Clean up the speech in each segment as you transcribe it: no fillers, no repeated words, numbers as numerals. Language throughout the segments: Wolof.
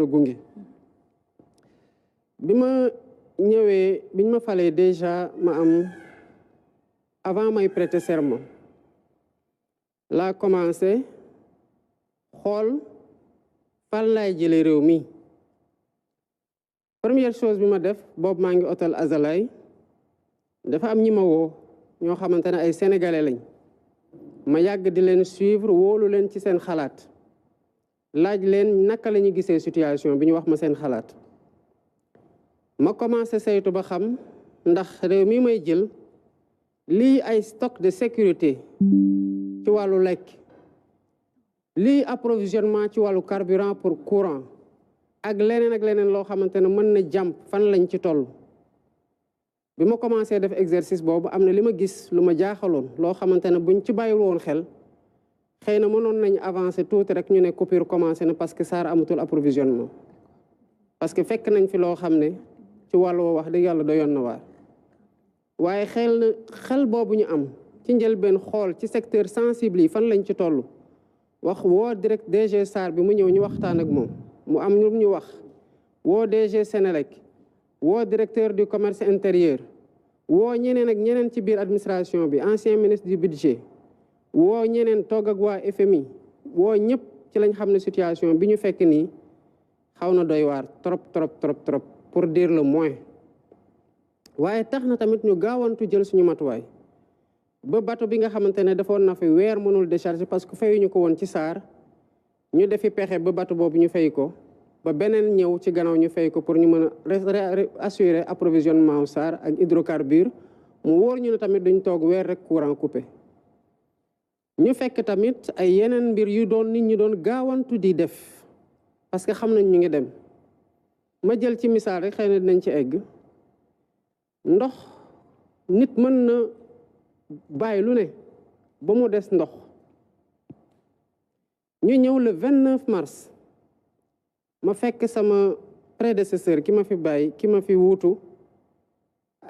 gunge bi ma ñëwee biñ ma falee déjà ma am avant may prêter serment laa commencé xool fan laay jëlee réew mi première chose bi ma def boobu maa ngi hôtel Azalaï dafa am ñi ma woo ñoo xamante ne ay sénégalais lañ ma yàgg di leen suivre wóolu leen ci seen xalaat laaj leen naka la ñu gisee situation bi ñu wax ma seen xalaat ma commencé saytu ba xam ndax réew mi may jël lii ay stock de sécurité ci wàllu lekk lii approvisionnement ci wàllu carburant pour courant ak leneen loo xamante ne mën na jàmp fan lañ ci toll bi ma commencé def exercice boobu am na li ma gis lu ma jaaxaloon loo xamante ne buñ ci bàyyiwul woon xel xëy na mënoon nañu avancer tuuti rek ñu ne coupure commencé na parce que SAR amatul approvisionnement parce que fekk nañ fi loo xam ne ci wàllu wax dëgg yàlla doyoon na waar waaye xel boobu ñu am ci njëlbeen xool ci secteur sensible yi fan lañ ci toll wax woo direct DG SAR bi mu ñëw ñu waxtaan ak moom mu am lu ñu wax woo DG Sénélec woo directeur du commerce intérieur woo ñeneen ak ñeneen ci biir administration bi ancien ministre du budget woo ñeneen toog ak waa FMI woo ñëpp ci lañ xam ne situation bi ñu fekk nii xaw na doy waar trop pour dire le moins waaye tax na tamit ñu gaawantu jël suñu matuwaay ba bateau bi nga xamante ne defoon na fi weer mënul décharger parce que fayuñu ko woon ci SAR ñu defi pexe ba bateau boobu ñu fay ko ba beneen ñëw ci gannaaw ñu fay ko pour ñu mën a assurer approvisionnement SAR ak hydrocarbures mu wóor ñu ne tamit duñ toog weer rek courant coupé ñu fekk tamit ay yeneen mbir yu doon nit ñi doon gaawantu di def parce que xam nañ ñu ngi dem ma jël ci misaal rek xëy na dinañ ci egg ndox nit mën na bàyyi lu ne ba mu des ndox ñu ñëw le 29 mars ma fekk sama prédécesseur ki ma fi bàyyi ki ma fi wuutu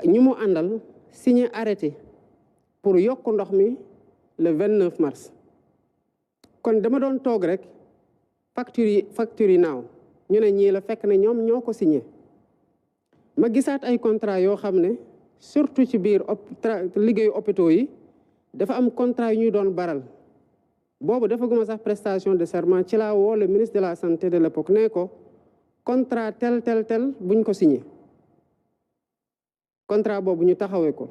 ñu mu àndal signé arrêté pour yokk ndox mi le 29 mars kon dama doon toog rek facture yi naaw ñu ne ñii la fekk ne ñoom ñoo ko signé ma gisaat ay contrat yoo xam ne surtout ci biir liggéeyu hôpitaux yi dafa am contrat yu ñuy doon baral boobu dafa guma sax prestation de serment ci laa woo le ministre de la santé de l'époque ne ko contrat tel buñ ko signé contrat boobu ñu taxawee ko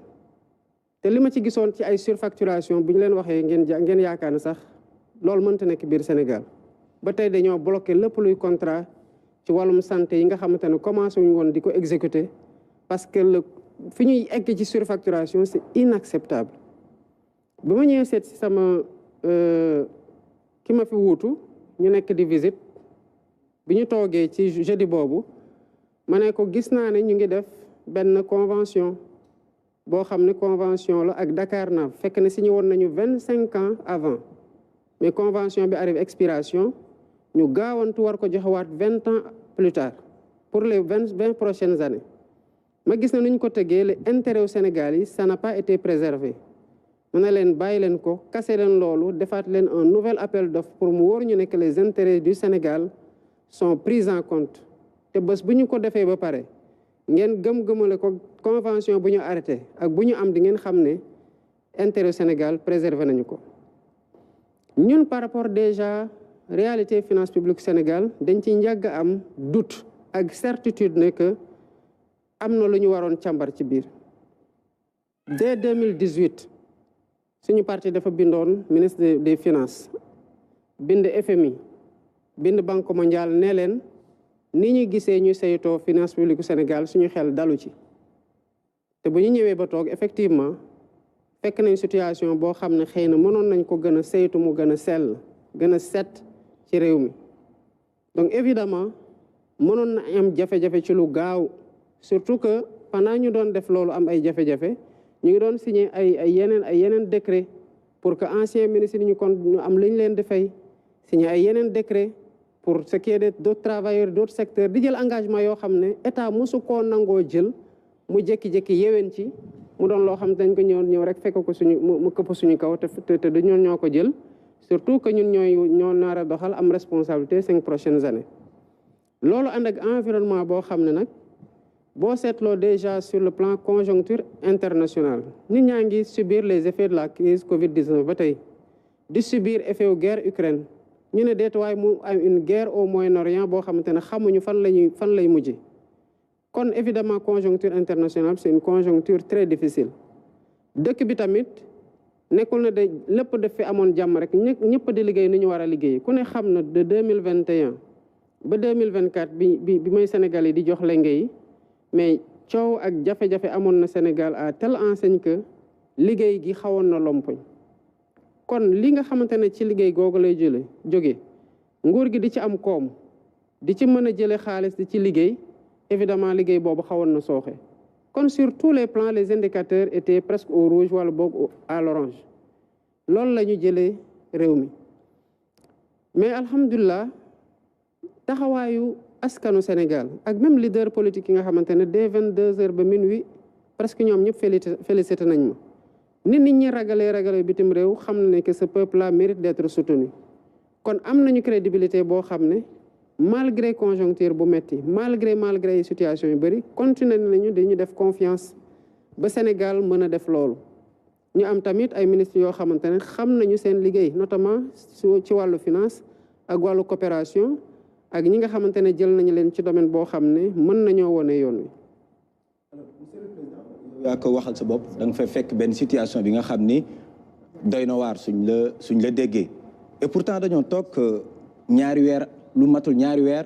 te li ma ci gisoon ci ay surfacturation bu ñu leen waxee ngeen yaakaar ne sax loolu mënta nekk biir Sénégal ba tey dañoo bloqué lépp luy contrat ci wàllum santé yi nga xamante ne commencé wuñu woon di ko exécuter parce que fi ñuy egg ci surfacturation c'est inacceptable bi ma ñëwee seet si sama ki ma fi wuutu ñu nekk di visite bi ñu toogee ci jeudi boobu ma ne ko gis naa ne ñu ngi def benn convention boo xam ne convention la ak Dakarnave fekk ne signé woon nañu 25 ans avant mais convention bi arrive expiration ñu gaawantu war ko joxewaat 20 ans plus tard pour les 20 prochaines années ma gis na nu ñu ko tegee le intérêt au Sénégal yi ça n'a pas été préservé mu ne leen bàyyi leen ko kase leen loolu defaat leen un nouvel appel d'offre pour mu wóor ñu ne que les intérêts du Sénégal sont pris en compte te bés bu ñu ko defee ba pare ngeen gëm-gëmale ko convention bu ñu arrêté ak bu ñu am di ngeen xam ne intérêt Sénégal préservé nañu ko ñun par rapport déjà réalité finance publique Sénégal dañ ci njàgg am doute ak certitude ne que am na lu ñu waroon càmbar ci biir dès 2018 suñu parti dafa bindoon ministre des finances bind FMI bind banque mondiale ne leen ni ñu gisee ñu saytoo finance publique Sénégal suñu xel dalu ci te bu ñu ñëwee ba toog effectivement fekk nañ situation boo xam ne xëy na mënoon nañ ko gën a saytu mu gën a sell gën a set ci réew mi donc évidemment mënoon na am jafe-jafe ci lu gaaw surtout que pendant ñu doon def loolu am ay jafe-jafe ñu ngi doon signé ay yeneen décret pour que anciens ministres yi ñu am li ñu leen di fay signé ay yeneen décret pour ce qui est d'autres travailleurs d'autres secteurs di jël engagement yoo xam ne état mosu koo nangoo jël mu jékki-jékki yeween ci mu doon loo xam ne dañ ko ñëw rek fekk ko mu këpp suñu kaw te du ñoo ko jël surtout que ñun ñoo nar a doxal am responsabilité 5 prochaines années loolu ànd ak environnement boo xam ne nag boo seetloo déjà sur le plan conjoncture internationale nit ñaa ngi subir les effets de la crise Covid-19 ba tey di subir effet wu guerre Ukraine ñu ne deet waaye mu am une guerre au Moyen-Orient boo xamante ne xamuñu fan lay mujje kon évidemment conjoncture internationale c'est une conjoncture très difficile dëkk bi tamit nekkul na de lépp daf fi amoon jàmm rek ñëpp di liggéey ni ñu war a liggéey ku ne xam na de 2021 ba 2024 bi may Sénégal yi di jox lenge yi mais coow ak jafe-jafe amoon na Sénégal à telle enseigne que liggéey gi xawoon na lompoñ kon li nga xamante ne ci liggéey googu lay jóge nguur gi di ci am koom di ci mën a jële xaalis di ci liggéey évidemment liggéey boobu xawoon na sooxe kon sur tous les plans les indicateurs étaient presque au rouge wala boog à l'orange loolu la ñu jëlee réew mi mais alhamdulilah taxawaayu askanu Sénégal ak même leader politique yi nga xamante ne dès 22h ba minuit presque ñoom ñëpp félicité nañ ma nit ñi ragalee bitim réew xam na ne que ce peuple là mérite d'être soutenu kon am nañu crédibilité boo xam ne malgré conjoncture bu metti malgré situation yu bëri continuer nañu dañu def confiance ba Sénégal mën a def loolu ñu am tamit ay ministres yoo xamante ne xam nañu seen liggéey notamment ci wàllu finance ak wàllu coopération ak ñi nga xamante ne jël nañu leen ci domaine boo xam ne mën nañoo wone yoon wi. yaa ko waxal sa bopp da nga fay fekk benn situation bi nga xam ni doy na waar suñ la déggee et pourtant dañoo toog ñaari weer lu matul ñaari weer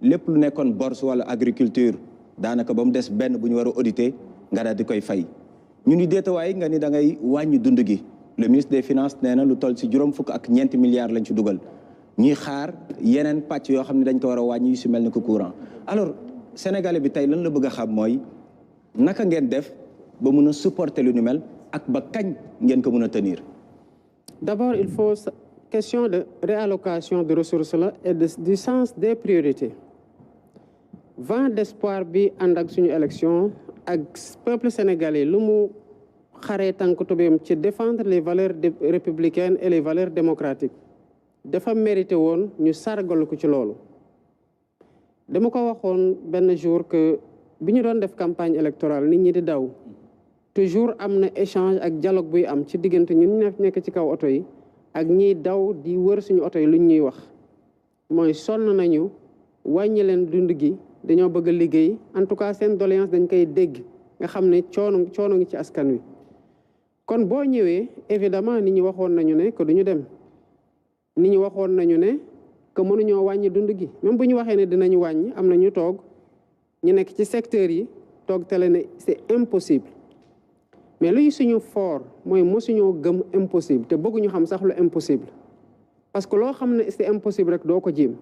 lépp lu nekkoon bourse wala agriculture daanaka ba mu des benn bu ñu war a auditer nga daal di koy fay ñu ni déetawaay nga ni da ngay wàññi dund gi le ministre des finances nee na lu toll si juróom fukk ak ñeenti milliards lañ ci dugal ñuy xaar yeneen pàcc yoo xam ne dañ ko war a wàññi yu si mel ni ko courant alors sénégalais bi tey lan la bëgg a xam mooy naka ngeen def ba mun a supporter lu ni mel ak ba kañ ngeen ko mun a tenir. D'abord il faut question de réallocation de ressources là et du sens des priorités vent d'espoir bi ànd ak suñu élection ak peuple sénégalais lu mu xaree tànk tubéem ci défendre les valeurs républicaines et les valeurs démocratiques dafa mérité woon ñu sargal ko ci loolu dama ko waxoon benn jour que bi ñu doon def campagne électorale nit ñi di daw toujours am na échange ak dialogue buy am ci diggante ñun nekk ci kaw oto yi ak ñiy daw di wër suñu oto yi lu ñuy wax mooy sonn nañu wàññi leen dund gi dañoo bëgg a liggéey en tout cas seen doléance dañ koy dégg nga xam ne coono ngi ci askan wi kon boo ñëwee évidemment nit ñi waxoon nañu ne que duñu dem nit ñi waxoon nañu ne que mënuñoo wàññi dund gi même bu ñu waxee ne dinañu wàññi am na ñu toog ñu nekk ci secteur yi toog tele ne c'est impossible mais luy suñu fort mooy mosuñoo gëm impossible te bëgguñu xam sax lu impossible parce que loo xam ne c'est impossible rek doo ko jéem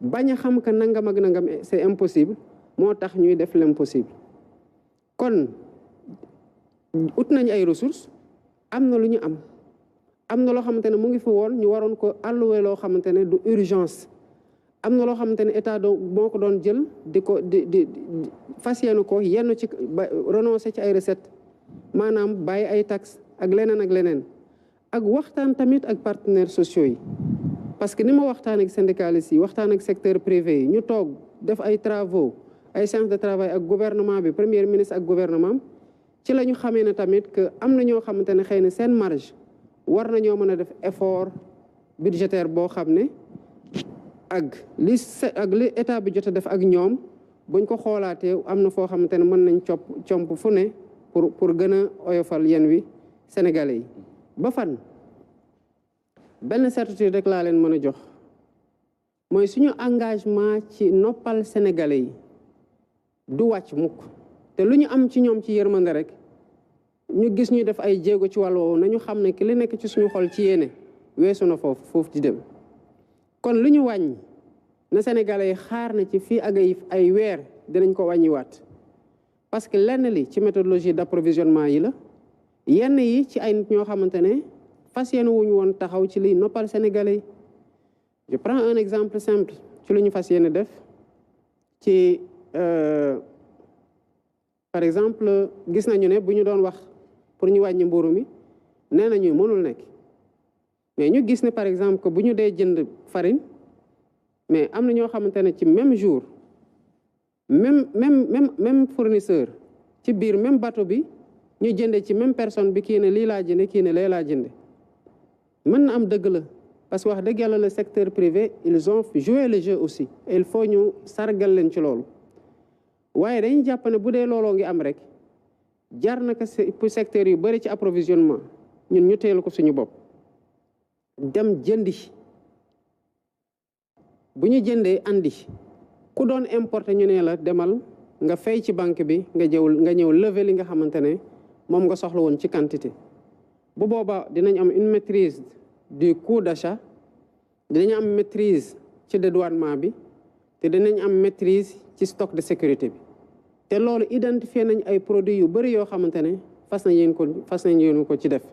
bañ a xam que nangam ak nangam c'est impossible moo tax ñuy def l'impossible kon ut nañu ay ressources am na lu ñu am na loo xamante ne mu ngi fi woon ñu waroon ko allouer loo xamante ne du urgence am na loo xamante ne état moo ko doon jël di fas yéene ko yenn ci renoncer ci ay recettes maanaam bàyyi ay taxes ak leneen ak waxtaan tamit ak partenaires sociaux yi parce que ni ma waxtaan ak syndicalistes yi waxtaan ak secteur privé yi ñu toog def ay travaux ay séances de travail ak gouvernement bi premier ministre ak gouvernement ci la ñu xamee ne tamit que am na ñoo xamante ne xëy na seen marge war nañoo mën a def effort budgétaire boo xam ne ak li état bi jot a def ak ñoom buñ ko xoolaatee am na foo xamante ne mën nañ comp fu ne pour gën a oyofal yen wi sénégalais yi ba fan benn certitude rek laa leen mën a jox mooy suñu engagement ci noppal sénégalais yi du wàcc mukk te lu ñu am ci ñoom ci yërmande rek ñu gis ñu def ay jéego ci wàll woowu nañu xam ne ki li nekk ci suñu xol ci yéene weesu na foofu di dem kon lu ñu wàññi na sénégalais yi xaar na ci fii ak ay weer dinañ ko wàññiwaat parce que lenn li ci méthodologie d'approvisionnement yi la yenn yi ci ay nit ñoo xamante ne fas yéene wuñu woon taxaw ci liy noppal sénégalais yi je prends un exemple simple ci lu ñu fas yéene def ci par exemple gis nañu ne bu ñu doon wax pour ñu wàññi mburu mi nee nañu mënul nekk mais ñu gis ne par exemple que bu ñu dee jënd farine mais am na ñoo xamante ne ci même jour même fournisseur ci biir même bateau bi ñu jënde ci même personne bi kii ne lii laa jënde kii ne lee laa jënde mën na am dëgg la parce que wax dëgg yàlla le secteur privé ils ont joué le jeu aussi et il faut ñu sargal leen ci loolu waaye dañuy jàpp ne bu dee looloo ngi am rek jar na ko pour secteur yu bëri ci approvisionnement ñun ñu teel ko suñu bopp dem jëndi bu ñu jëndee andi ku doon importer ñu ne la demal nga fay ci banque bi nga ñëw lever li nga xamante ne moom nga soxla woon ci quantité bu boobaa dinañ am une maîtrise du coût d'achat dinañ am maîtrise ci dédouanement bi te dinañ am maîtrise ci stock de sécurité bi te loolu identifier nañ ay produits yu bëri yoo xamante ne fas nañ yéen ko ci def